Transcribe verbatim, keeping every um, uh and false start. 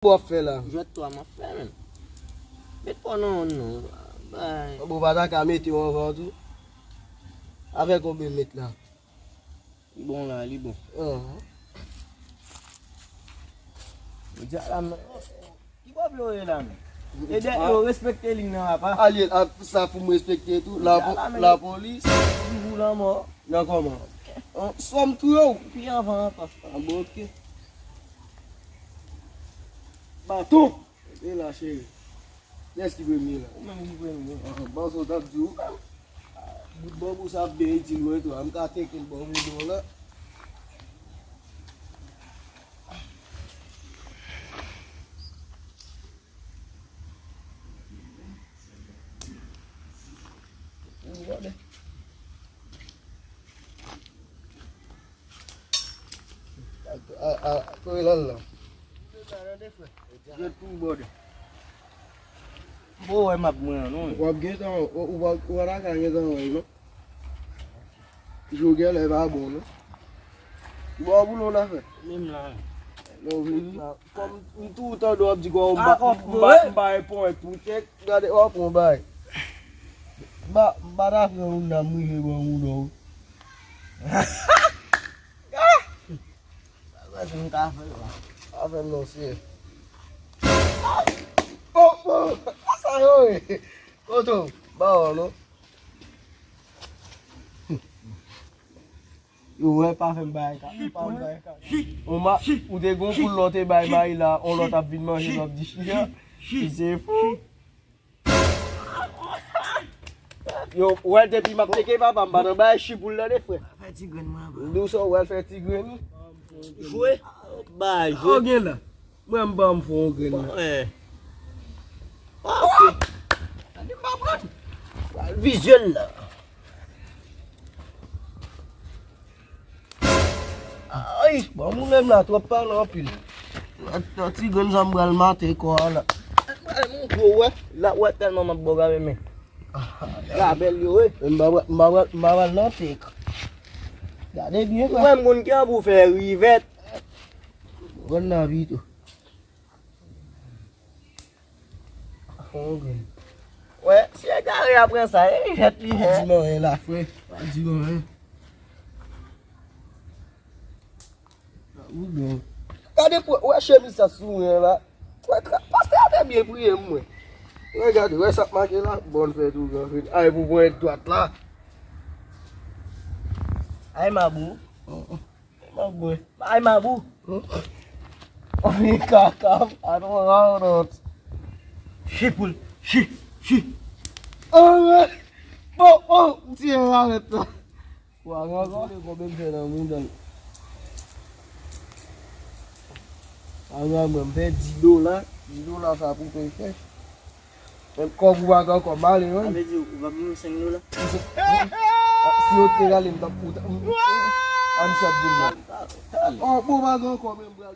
Bon, w ap fè la? Jwèt twa m ap fè, menm. Met pa w nan yonn, non. Bay. Bon, pa ta ka mete w anvan tou? Avèk konbyen m met la? Li bon la, li bon. Ahn. Jodi a la, men. Ki pwoblèm w ye la, men? E de, yo respekte liy nan, papa. Alye, a, sa pou m respekte tou. Jodi a la, men. Lapolis. Viv ou lanmò. Nan kòman? An, sòm tou yo. Pi anvan ankò. An, bon, oke. Baton. E la, cheri. Kiyès ki premye la? Ou menm ki premye. Ah, bon, sa w t ap di ou. Bout banbou sa ap byen itil mwen tou. M ka teke l ban moudon la. A, a, a, kote l al la? Jwèt pou bòdè. Bon, wè m ap mwen an, non. W ap gentan, w, w, w, w pa ta ka gentan wè l, non. Jou genlè pa bon, non. Bon, pou nou la fè. Menm la. Non, vini. Kòm m tou tande w ap di kwa m pa, m pa, m pa reponn tout tèt. Gade, w ap pran bay. M pa, m pa ta fè yon dam rive ban moudon. Sa se m ka fè la. Pa fè m non, se. Oh, oh, sa yo, e. Kote w? Ba w, non? Yo, wè, pa fè m bagay ka, pa fè m bagay ka. Ou ma, ou te gon poul lò te bay mayi la, on lòt ap vin manje, lòt di chita. Li se fou. Yo, wè, depi m ap teke papa, m pa nan bay chipoul nan de frè. Fè ti grenn mwen anba. Dousan, wè, fè ti grenn. Jwe. Ba, jwe. Ou gen la. Mwen, m ban m fè yon grenn la. Wè. Ah, ok. Gade m pa pran. Pral vizye l la. Ay, bon, moun menm la twòp pale anpil. Nan ti grenn sa m pral mate kò a la. Mwen, m gwo, wè. La, wè, tèlman m ap bò gade men. La bèl yo, wi. M pa pral, m pa pral, m pa pral nan tek. Gade byen, wè. Mwen, moun ki an pou fè rivèt. Grenn nan pito. Fon grenn. Wè, si egare a pran sa, e li jèt, li jèt. Pa di m anyen la, frè. Pa di m anyen. Ou bon. Gade pou, wè chemiz sa sou mwen la. Wè, tra-, pastè a te byen priye m, mwen. Wè, gade, wè sa k make la. Bòn fèt ougan fini. Ay, pou pran dwat la. Ay, mabou. Oh, oh. Mwen bwè. Ay, mabou. Anvi kaka, I don't know. Chi poul, chi, chi. Oh, man. Bon, bon, m tiye raret la. Wa, wa, wa. Konbyen m fè nan mouda l? Ay, mwen, mwen, m fè dis dola. Dis dola sa pou fè fè. Menm kòb ou pa gen ankò, m ale, wi. Sa vle di ou pa ban mwen senk dola? Si yo te rale m, t ap, ou t ap, m, a, misye ap di m non. Oh, bon, pa gen ankò, menm, bral.